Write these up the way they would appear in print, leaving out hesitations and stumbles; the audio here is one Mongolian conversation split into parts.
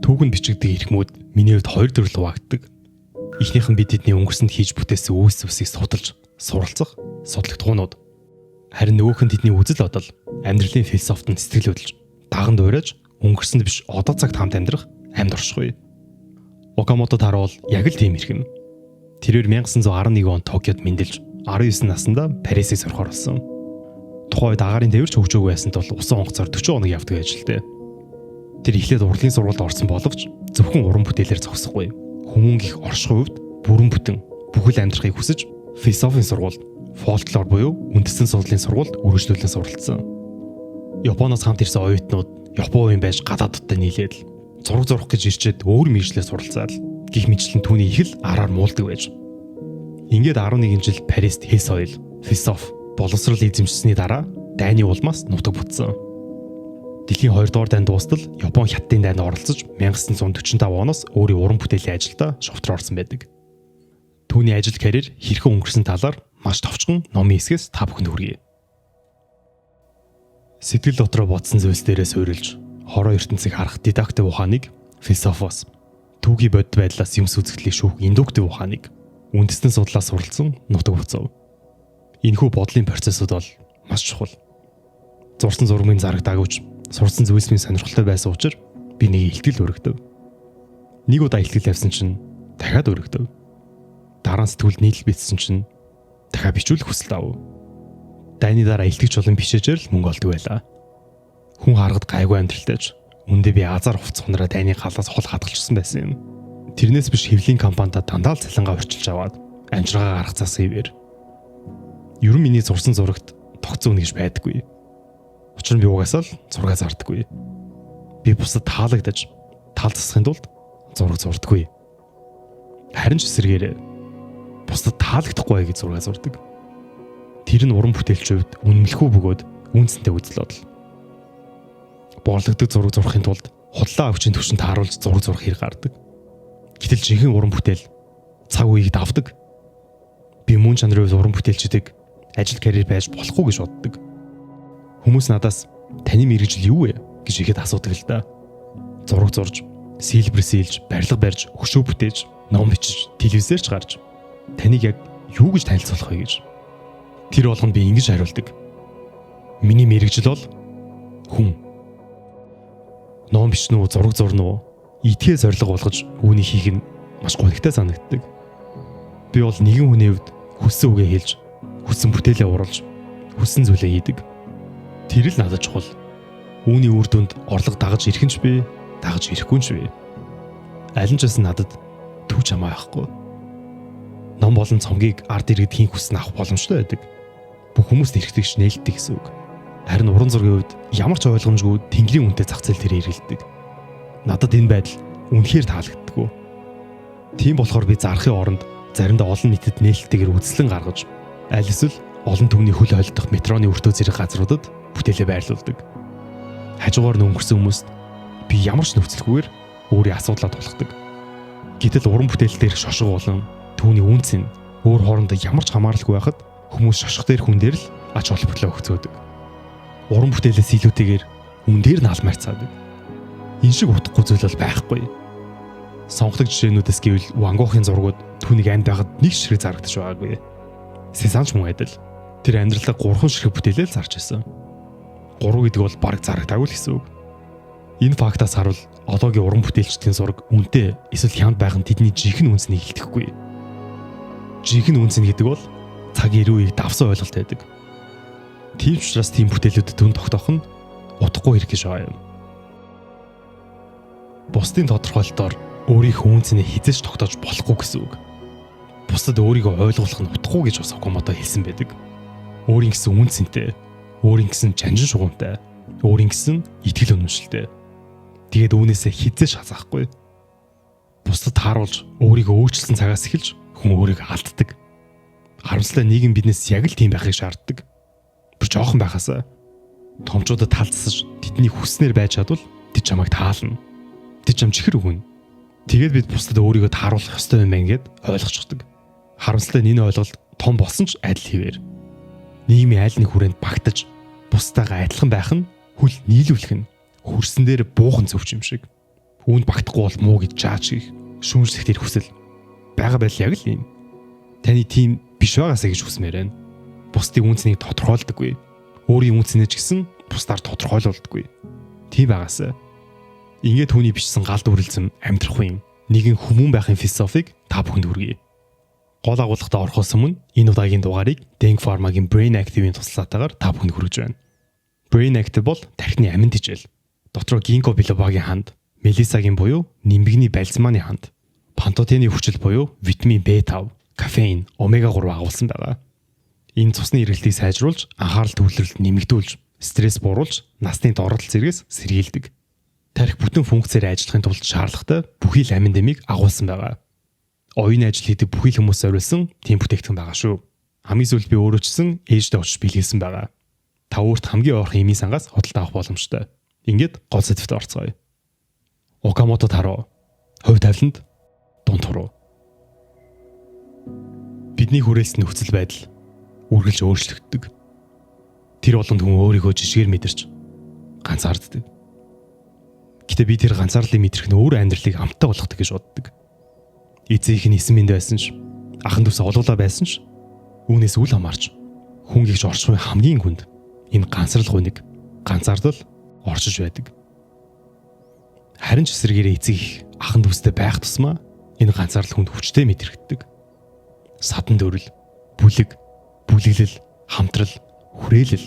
Түүхэнд бичигдэх эрхмүүд миний хувьд хоёр төрөл хуваагддаг. Эхнийх нь бид тэдний өнгөрсөнд хийж бүтээсэн үйлс үсийг судалж, суралцах судлагтгуунууд. Харин нөгөөх нь тэдний үзэл бодол, амьдралын философид нь сэтгэл хөдлөж, даган дуурайж, өнгөрсөнд биш одоо цагт хамт амьдрах амьд оршихуй. Окамото Таро бол яг л тийм эрхэм. Тэрээр 1911 онд Токиод мэндэлж 19 наснда Парисыг сурахаар болсон. Тухайн үед агаарын тээвэр ч хөгжөөгүй байсан тул усан онгоцоор 40 хоног явдаг ажилтай. Тэр эхлээд урлагийн сургуульд орсон боловч зөвхөн уран бүтээлээр зогсохгүй. Хүмүүн гих оршихуй хувьд бүрэн бүтэн бүхэл амьдрахыг хүсэж философийн сургуульд, фолклор буюу үндэстэн судлалын сургуульд үргэлжлүүлэн суралцсан. Японоос хамт ирсэн оюутнууд Япон үеийн байж гадаадтай нийлээд л зураг зурах гэж ирчээд өөр мэргэжлээр суралцаад гих мэтлэн түүний их л араар муулдаг байж. Ингээд 11 жил Парист хэл соёл, философи, боловсрол эзэмшсэний дараа дайны улмаас нутаг бүтсэн. Дэлхийн 2 дугаар дайн дуустал Япон хятадын дайнд оролцож 1945 оноос өөрийн уран бүтээлийн ажилдаа шовтор орсон байдаг. Түүний ажил карьер хэрхэн өнгөрсөн талаар маш товчхон номын хэсгээс та бүхэнд хүргэе. Сэтгэл дотроо бодсон зүйлс дээрээ суурилж хороо ертөнцийг харах дедуктив ухааныг философоос, түүхий бодит байдлаас юмс үзэгдлийг шүүх индуктив ухааныг үндэстэн судлаас суралцсан нутаг буцав. Энэхүү бодлын процессууд бол маш чухал. Зурсан зургийн зарагдаагүйч сурсан зүйлс минь сонирхолтой байсан учраас би нэг илтгэл өргөдөв. Нэг удаа илтгэл авсан чинь дахиад өргөдөв. Дараа нь сэтгүүлд нийтлэл бичсэн чинь дахиад бичүүлэх хүсэл авав. Дайны дараа илтгэж болон бичээжээр л мөнгө олдог байлаа. Хүн харахад гайгүй амьдралтайч үндэ би азар хувцас хунараа дайны галаас хол хадгалчихсан байсан юм. Тэрнээс биш хэвлийн компанида дандаа л цалингаа урьчилж аваад амжиргаа гаргах цаас хэвээр. Ер нь миний зурсан зурагт тогтсон үнэ гэж байдаггүй. Учир нь би угаасаа л зураг зардаггүй. Би бусдад таалагдаж тал засахын тулд зураг зурдаггүй. Харин ч эсэргээрээ бусдад таалагдахгүй гэж зураг зурдаг. Тэр нь уран бүтээлч хувьд үнэмлэхүү бөгөөд үнцэнтэй үзэл бодол. Борлогддог зураг зурхын тулд худлаа өвчин төвшин тааруулж зураг зурх хэрэг гардаг. Гэтэл жинхэнэ уран бүтээл цаг үеийг давдаг. Би мөн чанарын хувьд уран бүтээлчдийг ажил карьер байж болохгүй гэж боддог. Хүмүүс надаас таны мэргэжил юу вэ гэж ихэд асуудаг л да. Зураг зурж, сэлбэр сэлж, барилга барьж, хөшөө бүтээж, ном бичиж, телевизээр ч гарч таныг яг юу гэж танилцуулах вэ гэж. Тэр болгонд би ингэж хариулдаг. Миний мэргэжил бол хүн. Ном бичнэ үү, зураг зурна уу? Итгээ зорилго болгож үүнийг хийх нь маш гонигтай санагддаг. Би бол нэгэн хүний хувьд хүссэн үгээ хэлж, хүссэн бүтээлээ уруулж, хүссэн зүйлээ хийдэг. Тэр л надад чухал. Үүний үр дүнд орлого дагаж ирэх нь ч би, дагаж ирэхгүй ч би. Аль нь ч байсан надад төв чамаа байхгүй. Ном болон цомгийг ард иргэд хийн хүснэ авах боломжтой байдаг. Бүх хүмүүст эрхтгч нээлттэй гэсэн үг. Харин уран зургийн хувьд ямар ч ойлгомжгүй тэнгэрийн үнэтэй зах зээл дээр эргэлддэг. Надад энэ байдал үнэхээр таалагддаггүй. Тийм болохоор би зарахын оронд заримдаа олон нийтэд нээлттэйгээр үзэсгэлэн гаргаж, аль эсвэл олон түмний хөл хойлдох метроны өртөө зэрэг газруудад бүтээлээ байрлуулдаг. Хажуугаар нь өнгөрсөн хүмүүст би ямар ч нөхцөлгүйгээр өөрийн асуудлаа тулгадаг. Гэтэл уран бүтээл дээрх шошго болон түүний үнц нь өөр хоорондоо ямар ч хамааралгүй байхад хүмүүс шошго дээрх хүн дээр л ач холбогдлоо өгцөөдөг. Уран бүтээлээс илүүтэйгээр үн дээр нь алмаар цаадаг. Энэ шиг утгагүй зүйл бол байхгүй. Сонгодог жишээнүүдээс гэвэл Ван Гохын зургууд түүнийг амьд байхад нэг ширхэг зарагдаж байгаагүй. Сезанн ч мөн адил. Тэр амьдралаа 3 ширхэг бүтээлээр зарж байсан. 3 гэдэг бол бараг зарагдаагүй л гэсэн үг. Энэ фактаас харвал одоогийн уран бүтээлчдийн зураг үнэтэй эсвэл хямд байх нь тэдний жинхэнэ үнцнийг илтгэхгүй. Жинхэнэ үнц нь гэдэг бол цаг эрүү үеийг давсан ойлголт байдаг. Тийм ч учраас тийм бүтээлүүдэд үн тогтоох нь утгагүй хэрэг гэж байгаа юм. Бусдын тодорхойлолтоор өөрийнхөө үнцнийг хэзээ ч тогтоож болохгүй гэсэн үг. Бусдад өөрийгөө ойлгуулах нь утгагүй гэж бас Окамото хэлсэн байдаг. Өөрийн гэсэн үнэ цэнтэй, өөрийн гэсэн чанжин шугамтай, өөрийн гэсэн итгэл үнэмшилтэй. Тэгээд үүнээсээ хэзээ ч хазаахгүй. Бусдад тааруулж өөрийгөө өөрчилсөн цагаас эхэлж хүн өөрийгөө алддаг. Харамсалтай нийгэм биднээс яг л тийм байхыг шаарддаг. Бүр жоохон байхасаа томчуудад талцсаж тэдний хүснээр байж чадвал тэд чамайг таална. Тэд чам чихэр өгнө. Тэгээд бид бусдад өөрийгөө тааруулах ёстой юм байна гэд ойлгочихдог. Харамсалтай нь энэ ойлголт том болсон ч адил хэвээр. Нийгмийн аль нэг хүрээнд багтаж бусдаагаа адилхан байх нь хөл нийлүүлэх нь хөрсөн дээр буухан зөвч юм шиг. Үүнд багтахгүй бол муу гэж жааж хийх шүүмжлэх тэр хүсэл байгаа байдал яг л ийм. Таны тийм биш байгаасаа гэж хүсмээр байна. Бусдын үнцнийг тодорхойлдоггүй. Өөрийн үнцнээ ч гэсэн бусдаар тодорхойлуулдаггүй. Тийм байгаасаа. Ингээд түүний бичсэн гал дүрэлзэм амьдрах үеийн нэгэн хүмүүн байхын философиг та бүхэнд хүргэе. Гол агуулгатаа орохоос өмнө энэ удаагийн дугаарыг Denk Pharma-гийн Brain Active-ийн туслалцаатайгаар та бүхэнд хүргэж байна. Brain Active бол тархины амин тэжээл. Дотроо Ginkgo biloba-гийн ханд, Мелисагийн буюу нимбэгний балзмааны ханд, пантотены хүчил буюу витамин B5, кофеин, омега 3 агуулсан байгаа. Энэ цусны эргэлтийг сайжруулж, анхаарал төвлөрөлт нэмэгдүүлж, стресс бууруулж, насны дордол зэргээс сэргийлдэг. Тархи бүтэн функцээр ажиллахын тулд шаардлагатай бүхий л амин дэмийг агуулсан байгаа. Оюуны ажил хийдэг бүхий л хүмүүс зориулсан тийм бүтээгдэхүүн байгаа шүү. Хамгийн сүүлд би өөрөө ч гэсэн ээждээ очиж бэлгэлсэн байгаа. Та өөрт хамгийн ойрхон эмийн сангаас худалдаа авах боломжтой. Ингээд гол сэдвт орцгоё. Окамото Таро хувь тавиланд дунд туруу. Бидний хүрээлсэн нөхцөл байдал үргэлж өөрчлөгддөг. Тэр болгонд хүн өөрийгөө жишгээр мэдэрч ганцаарддаг. Гэтэ би тэр ганцаардлыг мэдрэх нь өөр амьдралыг амттай болгодог гэж боддог. Эцэг эх нь эсэн мэнд байсан ч, ахан дүүс олуулаа байсан ч үүнээс үл хамаарч хүн гихж орчмын хамгийн хүнд энэ ганцарлал гуниг ганцаардал орчиж байдаг. Харин ч эсрэгээрээ эцэг эх ахан дүүстэй байх тусмаа энэ ганцаардал хүнд хүчтэй мэдрэгддэг. Садан дөрөл, бүлэг, бүлэглэл, хамтрал, хүрээлэл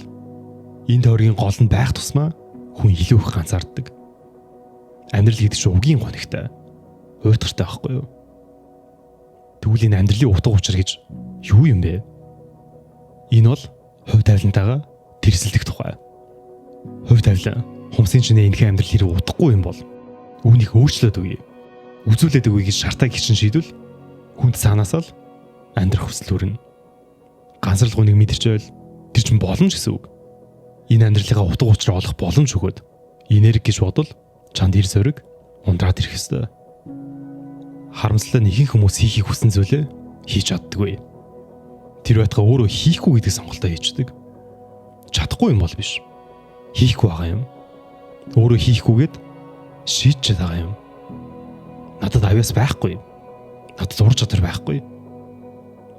энэ тойргийн гол нь байх тусмаа хүн илүү их ганцаарддаг. Амьдрал гэдэг чинь угийн гонигтай, уйтгартай байхгүй юу? Тэгвэл энэ амьдралын утга учир гэж юу юм бэ? Энэ бол хувь тавилантайгаа тэрсэлдэх тухай. Хувь тавилан хумсын чинээ энэхэн амьдрал хэрэг утгагүй юм бол үүнийг өөрчлөөд өгье. Үзүүлээд өгье гэж шартаа гिчин шийдвэл хүнд цаанаасаа л амьдрах хүсэл төрнө. Ганцарлал гуниг мэдэрч байвал тэр чинь боломж гэсэн үг. Энэ амьдралынхаа утга учир олох боломж өгөөд энерги гэж бодвол чанд ир зориг ундраад ирэх ёстой. Харамсалтай нь ихэнх хүмүүс хийхийг хүссэн зүйлээ хийж чаддаггүй. Тэр байтугай өөрөө хийхгүй гэдэг сонголтоо хийждэг. Чадахгүй юм бол биш. Хийхгүй байгаа юм. Өөрөө хийхгүйгээд шийдчихэд байгаа юм. Надад авьяас байхгүй. Надад ур чадвар байхгүй.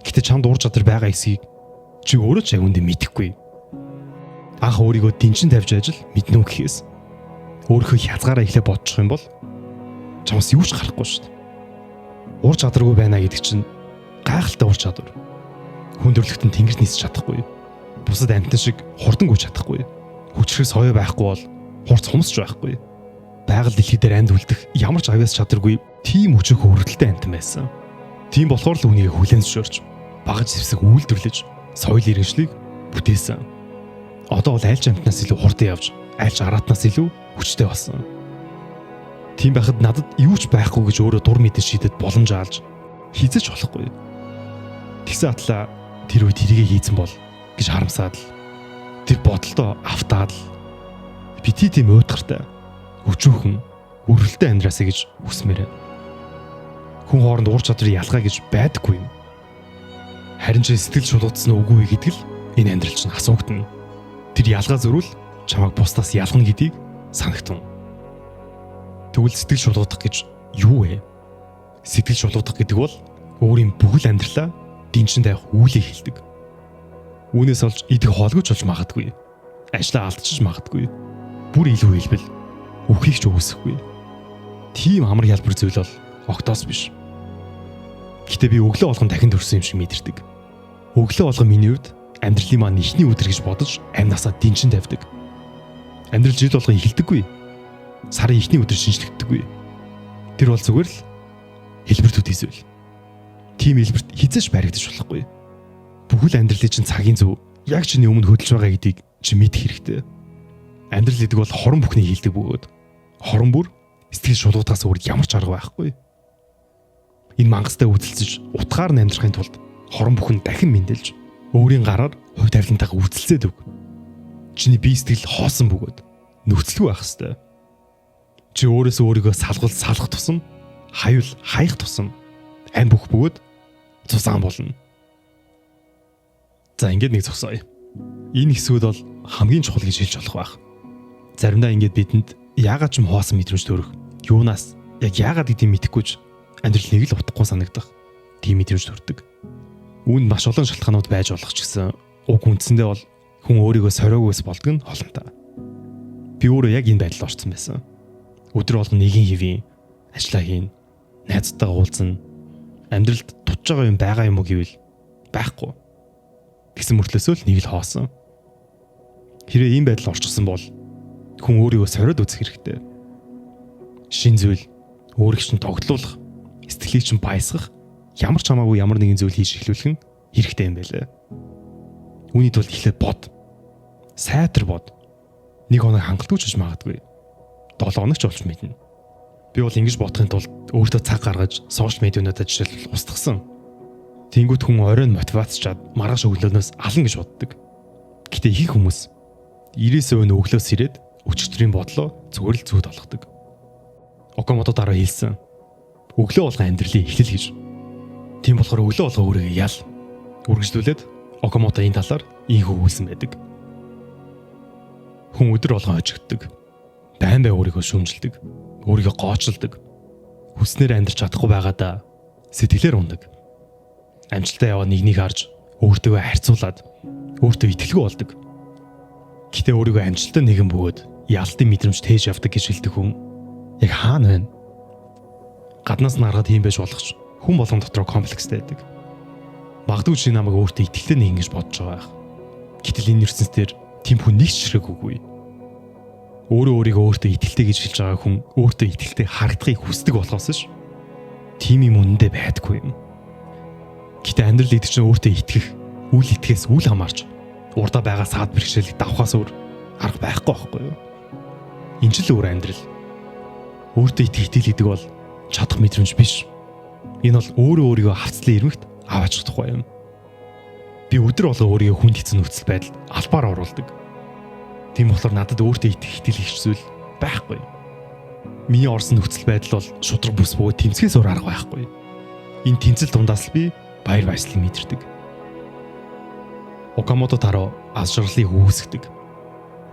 Гэтэ чамд ур чадвар байгаа эсэхийг чи өөрөө ч яг үндэ мэдэхгүй. Анх өөрийгөө дэнчин тавьж ажил мэднэ үү гэхээс өөрийнхөө хязгаараа эхлээ бодчих юм бол чамс юу ч гарахгүй шүү дээ. Ур чадваргүй байна гэдэг чинь гайхалтай ур чадвар. Хүн төрөлхтөн тэнгэрт нисэж чадахгүй. Бусад амьтан шиг хурдан гүйж чадахгүй. Хүчрэх соёо байхгүй бол хурц хумсч байхгүй. Байгаль дэлхий дээр амьд үлдэх ямар ч авьяас чадваргүй тийм өчөх өргөдөлтэй амьтан байсан. Тийм болохоор л үүнийг хүлээн зөвшөөрч багаж зэвсэг үйлдвэрлэж соёл иргэншлийг бүтээсэн. Одоо бол айлч амьтнаас илүү хурдан явж, айлч араатнаас илүү хүчтэй болсон. Тийм байхад надад юу ч байхгүй гэж өөрөө дур мэдээ шийдэд боломж аалж хийзэж болохгүй. Тэгсэн атлаа тэр үе тэрийгэ хийцэн бол гэж харамсаад л тэр бодолтоо автаад л бити тийм уйтгартай өчүүхэн өрөлтэй амьдраасаа гэж хүсмээр байна. Хүн хооронд ур чадрын ялгаа гэж байдаггүй юм. Харин ч сэтгэл шулуудсан үгүй гэдэг л энэ амьдрал чинь асуугдана. Тэр ялгаа зөрүүл чамайг бусдаас ялгана гэдгийг санагтун. Тэгвэл сэтгэл шулуудах гэж юу вэ? Сэтгэл шулуудах гэдэг бол өөрийн бүхэл амьдралаа дэнчин тавих үйлийг хэлдэг. Үүнээс олж идэх хоолгүй ч болж магадгүй. Ажлаа алдчихж магадгүй. Бүр илүү хэлбэл үхийг ч үүсэхгүй. Тийм амар ялбар зүйл бол огтоос биш. Гэтэ би өглөө болгон дахин төрсөн юм шиг мэдэрдэг. Өглөө болгон миний хувьд амьдралын маань эхний өдөр гэж бодож амнасаа дэнчин тавьдаг. Амьдрал жил болгон эхэлдэггүй. Сарын эхний өдөр шинжлэгддэггүй. Тэр бол зүгээр л хэлбэр төдий зүйл. Тийм хэлбэрт хизээш баригдаж болохгүй. Бүхэл амьдралын чинь цагийн зөв яг чиний өмнө хөдөлж байгаа гэдгийг чи мэдэх хэрэгтэй. Амьдрал гэдэг бол хорон бүхний хийлдэг бөгөөд хорон бүр сэтгэл шулуутаас өөр ямар ч арга байхгүй. Энэ мангастай үзэлцэж утгаар нь амьдрахын тулд хорон бүхэн дахин мэндэлж өөрийн гараар хувь тавилантайгаа үзэлцээд өг. Чиний бие сэтгэл хоосон бөгөөд нөхцөлгүй байх ёстой. Чи өөрөөсөө өөрийгөө салгуул салах тусам хаюул хаях тусам ам бүх бөгөөд цусаан болно. За ингээд нэг зогсооё. Энэ хэсгүүд бол хамгийн чухал гэж хэлж болох байх. Заримдаа ингээд бидэнд яагаад ч юм хоосон мэдрэмж төрөх Юунаас яг яагаад гэдгийг мэдэхгүй ч амьдрал нэг л утгагүй санагдах тийм мэдрэмж төрдөг. Үүнд маш олон шалтгаанууд байж болох ч гэсэн уг үндсэндээ бол хүн өөрийгөө сориогоос болдог нь холомтой. Би өөрөө яг энэ байдалд орсон байсан. Өдөр болгон нэгэн хэвийн ажиллаа хийн, найзтайгаа уулзна. Амьдралд тутж байгаа юм байгаа юм уу гэвэл байхгүй. Тэгсэн мөртлөөсөө л нэг л хоосон. Хэрвээ ийм байдал орчихсон бол хүн өөрийгөө сориод үзэх хэрэгтэй. Шин зүйл өөрийг чинь тогтлуулах, сэтгэлийг чинь баясгах, ямар ч хамаагүй ямар нэгэн зүйл хийж эхлүүлэх нь хэрэгтэй юм байлээ. Үүний тулд эхлээд бод. Сайтар бод. Нэг хоног хангалтгүй ч гэж магадгүй. 7 хоног ч болж мэднэ. Би бол ингэж бодохын тулд өөртөө цаг гаргаж сошиал медиануудад жишээлбэл устгасан. Тэнгүүт хүн оройн мотивацчаад маргааш өглөөнөөс ална гэж боддог. Гэтэ их хүмүүс 99% нь өглөөс ирээд өчигдрийн бодлоо зүгээр л зүйд олгодог. Окамото дараа хэлсэн. Өглөө болгон амьдралын эхлэл гэж. Тийм болохоор өглөө болгон өөрийгөө ял. Үргэлжлүүлээд Окамото энэ талаар ийхүү өгүүлсэн байдаг. Хүн өдөр болгон хожигддог. Байн бай өөрийгөө шүүмжилдэг. Өөрийгөө гоочилдог. Хүснээр амьдрч чадахгүй байгаадаа сэтгэлээр ундаг. Амжилтаа яваа нэгнийг харж өөртөө харьцуулаад өөртөө итгэлгүй болдог. Гэтэ өөрийгөө амжилттай нэгэн бөгөөд ялтын мэдрэмж тээж явдаг гэж хэлдэг хүн яг хаана байна? Гаднаас нь харахад тийм байж болох ч хүн болгон дотроо комплекстэй байдаг. Магадгүй чи намайг өөртөө итгэлтэй нэгэн гэж бодож байгаа байх. Гэтэл энэ ертөнцийн тийм хүн нэг ч ширхэг үгүй. Өөрөө өөрийгөө өөртөө итгэлтэй гэж хэлж байгаа хүн өөртөө итгэлтэй харагдахыг хүсдэг болохоос ш. Тийм юм үнэндээ байдаггүй юм. Гэтэ амьдрал гэдэг чинь өөртөө итгэх, үл итгэхээс үл хамаарч урдаа байгаа саад бэрхшээлийг давхаас өөр арга байхгүй байхгүй юу? Энэ ч л өөр амьдрал. Өөртөө итгэх итгэл гэдэг бол чадах мэдрэмж биш. Энэ бол өөрөө өөрийгөө хавцлын ирмэгт аваачих тухай юм. Би өдөр болго өөрийгөө хүнд хэцүү нөхцөл байдалд албаар оруулдаг. Тийм болохоор надад өөртөө итгэх итгэл их зүйл байхгүй. Миний орсон нөхцөл байдал бол шудраг бүс бөгөөд тэмцэхээс өөр арга байхгүй. Энэ тэмцэл дундаас л би баяр баясгалыг мэдэрдэг. Окамото Таро аз жаргалыг үүсгэдэг.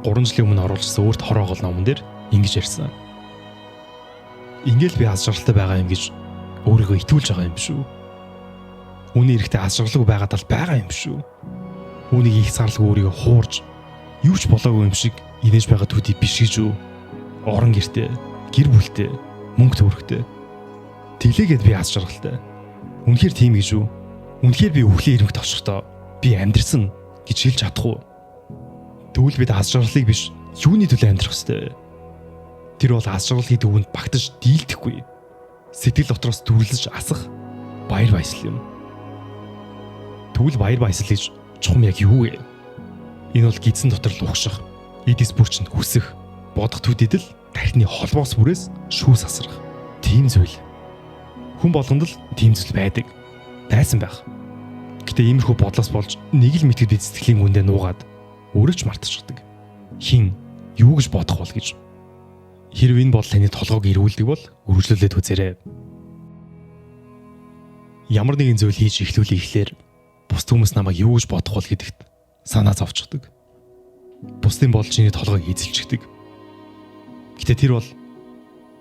3 жилийн өмнө оруулжсан өөрт хороогол номон дээр ингэж ярьсан. Ингээл би аз жаргалтай байгаа юм гэж өөрийгөө итгүүлж байгаа юм шүү. Үүний эрэхтэй аз жаргалгүй байгаад л байгаа юм шүү. Үүнийг их зарлаг өөрийгөө хуурж юу ч болоогүй юм шиг инээж байгаа төдий биш гэж үү? Орон гэртээ, гэр бүлтэй, мөнгө төгрөгтэй. Тэглээгээд би аз жаргалтай. Үнэхээр тийм гэж үү? Үнэхээр би өвлийн ирмэгт очихдоо би амьдрсан гэж хэлж чадах уу? Тэгвэл бид аз жаргалыг биш, юуны төлөө амьдрах ёстой вэ? Тэр бол аз жаргал гэдэг үгэнд багтаж дийлдэхгүй. Сэтгэл дотроос дүрлэж асах баяр баясгал юм. Тэгвэл баяр баясгал гэж чухам яг юу вэ? Энэ бол гидсэн дотор лугших, эдис бүрчинд хүсэх, бодох төдийд л тархины холбоос бүрээс шүүс асрах. Тийм зүйл. Хүн болгонд л тийм зүйл байдаг. Байсан байх. Гэтэ иймэрхүү бодлоос болж нэг л мэтгэд бид сэтгэлийн гүндээ нуугаад өөрөө ч мартчихдаг. Хин юу гэж бодох бол гэж. Хэрв энэ бодол таны толгойг эргүүлдэг бол үргэлжлүүлээд үзээрэй. Ямар нэгэн зүйл хийж эхлүүлээ ихлээр бусд хүмүүс намайг юу гэж бодох бол гэдэгт санаа зовчихдог. Бусдын бодол чиний толгойг эзэлчихдэг. Гэтэ тэр бол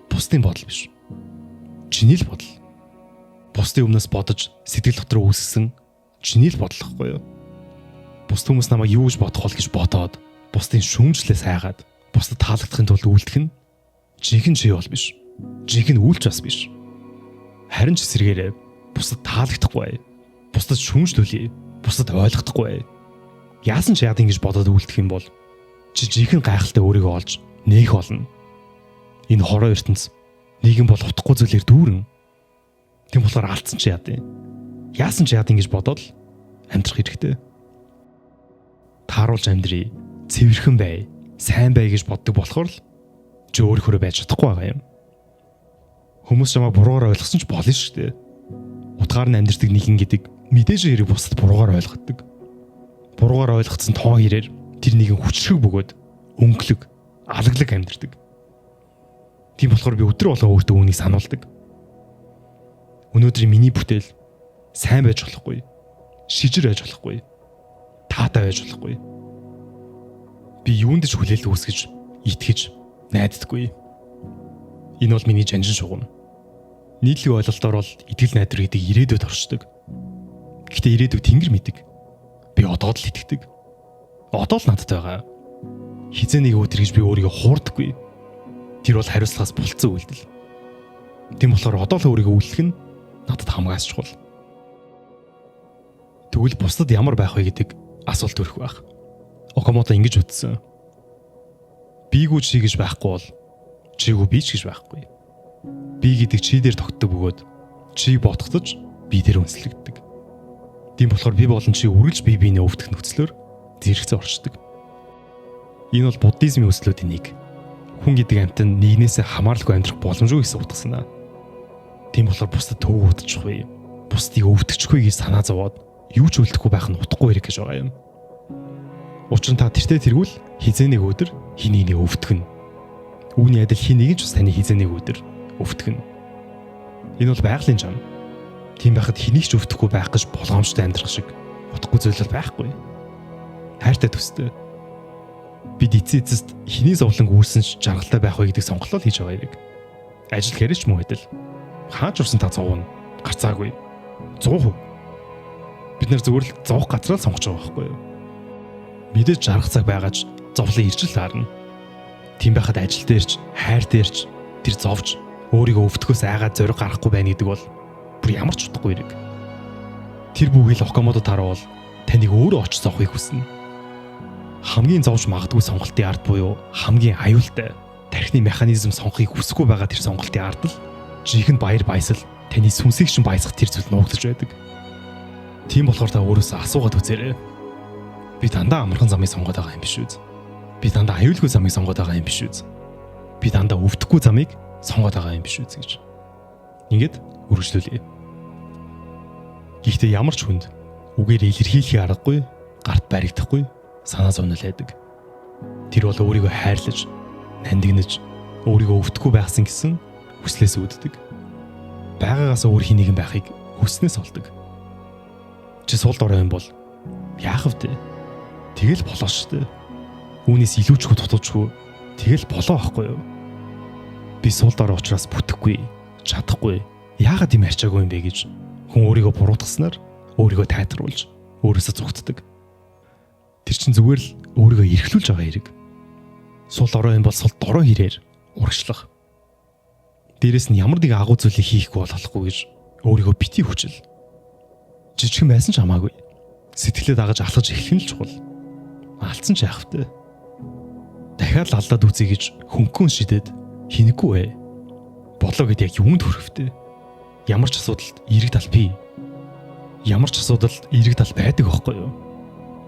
бусдын бодол биш. Чиний л бодол. Бусдын өмнөөс бодож сэтгэл дотор үүсгэсэн чиний л бодол гэхгүй юу? Бусд хүмүүс намайг юу гэж бодох бол гэж бодоод бусдын шүүмжлээ сайгаад бусдад таалагдахын тулд үйлдэх нь жинхэнэ чи бол биш. Жинхэнэ үйлч бас биш. Харин ч эсрэгээрээ бусдад таалагдахгүй, бусдад шүүмжлүүлье, бусдад ойлгохдохгүй. Яасан ч яад ингэж бодоод үйлдэх юм бол чи жинхэнэ гайхалтай өөрийгөө олж нээх болно. Энэ хороо ертөнц нийгэм бол утгагүй зүйлээр дүүрэн. Тийм болохоор алдсан чи яад юм. Яасан ч яад ингэж бодоод л амьдрах хэрэгтэй. Тааруулж амьдрий, цэвэрхэн бай, сайн бай гэж боддог болохоор л чи өөрийнхөө байж чадахгүй байгаа юм. Хүмүүс чамайг буруугаар ойлгосон ч болно шүү дээ. Утгаар нь амьдрдаг нэгэн гэдэг мэдээж хэрэг бусдад буруугаар ойлгодог. Буруугаар ойлгоцсон тоо хэрээр тэр нэгэн хүчрхэг бөгөөд өнгөлөг, алаглаг амьдрдаг. Тийм болохоор би өдөр болгон өөртөө үүнийг сануулдаг. Өнөөдрийн миний бүтээл сайн байж болохгүй. Шижир байж болохгүй. Таатай байж болохгүй. Би юунд ч хүлээлт үүсгэж, итгэж, найддаггүй. Энэ бол миний жанжин шугам. Нийтлэг ойлголтоор бол итгэл найдвар гэдэг ирээдүйд оршдог. Гэхдээ ирээдүйг тэнгэр мэддэг. Би одоо л итгэдэг. Одоо л надтай байгаа. Хизээ нэг өдөр гэж би өөрийгөө хуурдаггүй. Тэр бол хариуцлагаас булцсан үйлдэл. Тийм болохоор одоо л өөрийгөө үлдэх нь надад хамгаас чухал. Тэгвэл бусдад ямар байх вэ гэдэг асуулт төрөх байх. Окамото ингэж үтсэн. Бийгүү чи гэж байхгүй бол чийгүү би ч гэж байхгүй. Би гэдэг чи дээр тогтдог бөгөөд чи ботготож би дээр үнслэгддэг. Тийм болохоор би болон чи үргэлж бие биенээ өвдөх нөхцлөөр зэрэгцээ оршдог. Энэ бол буддизмын өслүүдийн нэг. Хүн гэдэг амьтан нэгнээсээ хамааралгүй амьдрах боломжгүй гэсэн утга санаа. Тийм болохоор бусдад төв удчихгүй, бусдыг өвдөгчгүй гэж санаа зовоод юу ч үлдэхгүй байх нь утгагүй хэрэг гэж байгаа юм. Учир нь та тэртээ тэргүүл хизээ нэг өдөр хин нэгнийг өвдгөн. Үүний адил хин нэг нь ч бас таны хизээ нэг өдөр өвдгөн. Энэ бол байгалийн зам. Тийм байхад хэнийг ч өвдөхгүй байх гэж болгоомжтой амьдрах шиг утгагүй зүйл бол байхгүй. Хайртай төстэй. Бид эцээ эцэст хэний зовлон үүрсэн ч жаргалтай байх вэ гэдэг сонголтоо хийж байгаа хэрэг. Ажил хэрэг ч муу адил. Хаач урсан та зовно. Гарцаагүй. 100%. Бид нэр зүгээр л зовх газраа л сонгож байгаа байхгүй юу? Мэдээж жаргах цаг байгаач зовлон ирж л таарна. Тийм байхад ажил дээрч, хайр дээрч тэр зовж өөрийгөө өвдөхөөс айгаад зориг гаргахгүй байна гэдэг бол бүр ямар ч утгагүй хэрэг. Тэр бүхэл Окамото Таро бол таныг өөрөө очиж зовхыг хүснэ. Хамгийн зовж магадгүй сонголтын ард буюу хамгийн аюултай тархины механизм сонгохыг хүсэхгүй байгаа тэр сонголтын ард л жинхэнэ баяр баясал таны сүнсийг чинь баясгах тэр зүйл нуугдаж байдаг. Тийм болохоор та өөрөөсөө асуугаад үзээрэй. Би дандаа амархан замыг сонгоод байгаа юм биш үү? Би дандаа аюулгүй замыг сонгоод байгаа юм биш үү? Би дандаа өвдөхгүй замыг сонгоод байгаа юм биш үү гэж. Ингээд үргэлжлүүлье. Гэхдээ ямар ч хүнд үгээр илэрхийлэхийг аргагүй, гарт баригдахгүй санаа зовнил байдаг. Тэр бол өөрийгөө хайрлаж, нандинаж, өөрийгөө өвдөхгүй байхсан гэсэн хүслээс үүддэг. Байгаагаас өөр хин нэгэн байхыг хүснээс олдог. Чи сул дорой юм бол яах вэ? Тэгэл болоо шүү дээ. Үүнээс илүүчгүй дутуучгүй тэгэл болоо байхгүй юу? Би сул дорой учраас бүтэхгүй, чадахгүй. Яагаад юм ярьчаагүй юм бэ гэж хүн өөрийгөө буруутгаснаар өөрийгөө тайтгаруулж өөрөөсөө зүгтдэг. Тэр чинь зүгээр л өөрийгөө эрхлүүлж байгаа хэрэг. Сул дорой юм бол сул дорой хэрээр урагшлах. Дээрэс нь ямар нэгэн агуу зүйлийг хийхгүй болохгүй гэж өөрийгөө бити хүчил. Жижигхэн байсан ч хамаагүй. Сэтгэлээ дагаж алхаж эхлэх нь л чухал. Алдсан ч яах вэ? Дахиад л алдаад үзье гэж хөнгөн шидэд хинэггүй ээ. Болоо гэд яг юунд хүрэх вэ? Ямар ч асуудалд эерэг тал бий. Ямар ч асуудалд эерэг тал байдаг аахгүй юу?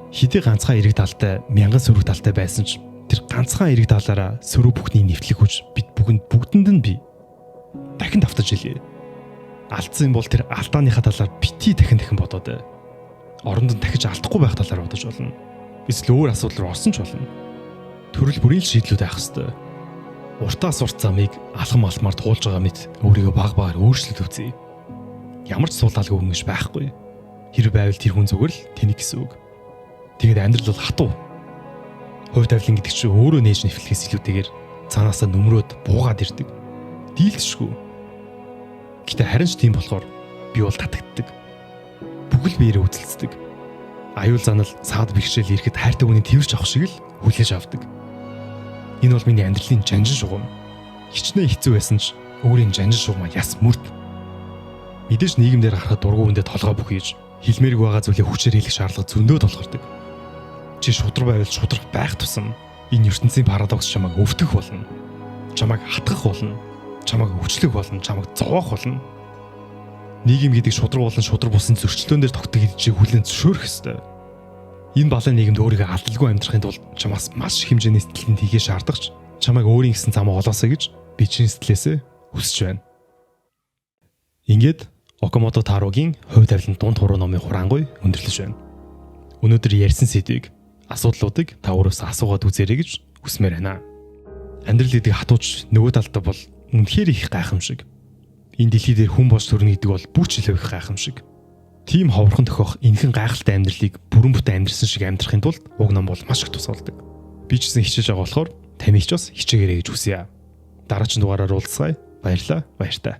Хэдий ганцхан эерэг талтай, мянган сөрөг талтай байсан ч тэр ганцхан эерэг талаараа сөрөг бүхний нэвтлэх хүч бид бүхэнд бүгдэнд нь бий. Дахин давтаж хэлье. Алдсан юм бол тэр алдааныхаа талаар бити дахин дахин бодоод оронд нь дахиж алдахгүй байх талаар бодож болно. Эсвэл өөр асуудал руу орсон ч болно. Төрөл бүрийн л шийдлүүд байх хэвээр. Уртаас урт замыг алхам алхмаар туулж байгаа мэт өөрийгөө баг багаар өөрчлөлт үзье. Ямар ч суулаалгүй хүн гэж байхгүй. Хэрэг байвал тэр хүн зүгээр л тэнэг гэсэн үг. Тэгээд амьдрал бол хатуу. Хувь тавилан гэдэг чинь өөрөө нээж нэвтлэхээс илүүтэйгээр цаанаасаа нүмрөөд буугаад ирдэг. Дийлдэшгүй. Гэтэ харин ч тийм болохоор би бол татагддаг. Бүхэл биеэрээ үзэлцдэг. Аюул занал саад бэрхшээл ирэхэд хайртай хүний тэрч авах шиг л хүлээж авдаг. Энэ бол миний амьдралын жанжин шугам. Хичнээн хэцүү байсан ч өөрийн жанжин шугамаа яс мөрд. Мэдээж нийгэмдэр гарахад дургу хүндээ толгой бүхийж хэлмээргүй байгаа зүйлээ хүчээр хэлэх шаардлага зөндөө тулгардаг. Чи шудраг байвал шудраг байх тусам энэ ертөнцийн парадокс чамайг өвдөх болно. Чамайг хатгах болно. Чамайг өвчлөх болно. Чамайг зовоох болно. Нийгэм гэдэг шудраг болон шудраг бусын зөрчлөөн дээр тогтдог гэж чи хүлээн зөвшөөрөх ёстой. Энэ балан нийгэмд өөрийгөө алдалгүй амьдрахын тулд чамаас маш их хэмжээний сэтгэлийн тихээ шаардлагач чамайг өөрийн гэсэн замаа олоосой гэж би чин сэтгэлээсээ хүсэж байна. Ингээд Окамото Тарогийн хувь тавилан дунд хуруу номын хураангуй өндөрлөж байна. Өнөөдөр ярьсан сэдвийг асуудлуудыг та өөрөөсөө асуугаад үзээрэй гэж хүсмээр байна. Амьдрал гэдэг хатууч нөгөө талдаа бол үнэхээр их гайхамшиг. Энэ дэлхий дээр хүн болж төрнө гэдэг бол бүр ч илүү их гайхамшиг. Тийм ховорхон тохиох энхэн гайхалтай амьдралыг бүрэн бүтэн амьдрсан шиг амьдрахын тулд уг ном бол маш их тус болдог. Би ч гэсэн хичээж байгаа болохоор тамиг ч бас хичээгээрэй гэж хүсье. Дараагийн дугаараар уулзцгаая. Баярлалаа. Баяртай.